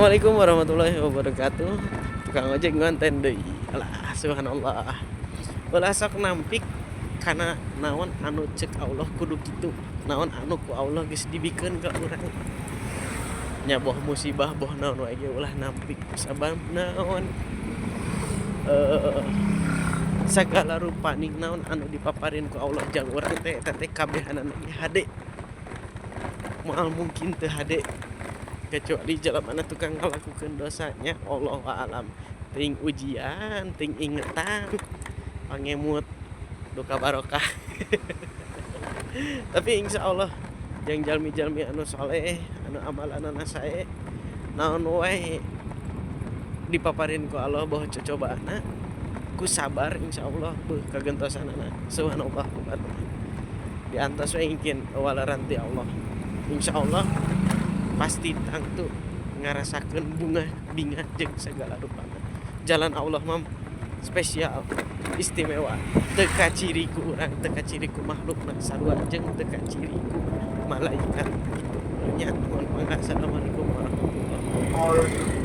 Assalamualaikum warahmatullahi wabarakatuh. Tukang ojek ngonten deui. Alah, subhanallah. Ulah sok nampik kana naon anu cek Allah kudu kitu. Naon anu ku Allah geus dibikeun ka urang. Nya boh musibah, boh naon wae ge ulah nampik, sabab naon, sagala rupaning naon anu dipaparin ku Allah jang urang teh, eta teh kabehanana ge hade. Moal mungkin teu hade kecuali jalamana tukang ngalakukeun dosanya. Allahu a'lam, teuing ujian, teuing ingetan, pangemut duka barokah. Tapi insya Allah jang jalmi-jalmi anu soleh, anu amalanana sae, naon wae dipaparin ku Allah, boh cocobaanna, ku sabar insya Allah beuh kagentosanana subhanallah. Diantos we engkin waleran ti Allah. Insya Allah pasti tangtu ngarasakeun bunga bingah jeung segala rupana. Jalan Allah mah spesial, istimewa, teu kaciri ku urang, teu kaciri ku makhlukna sarua jeung teu kaciri ku malaikat gitu nya. Nuhun, mangga. Assalamualaikum warahmatullahi wabarakatuh.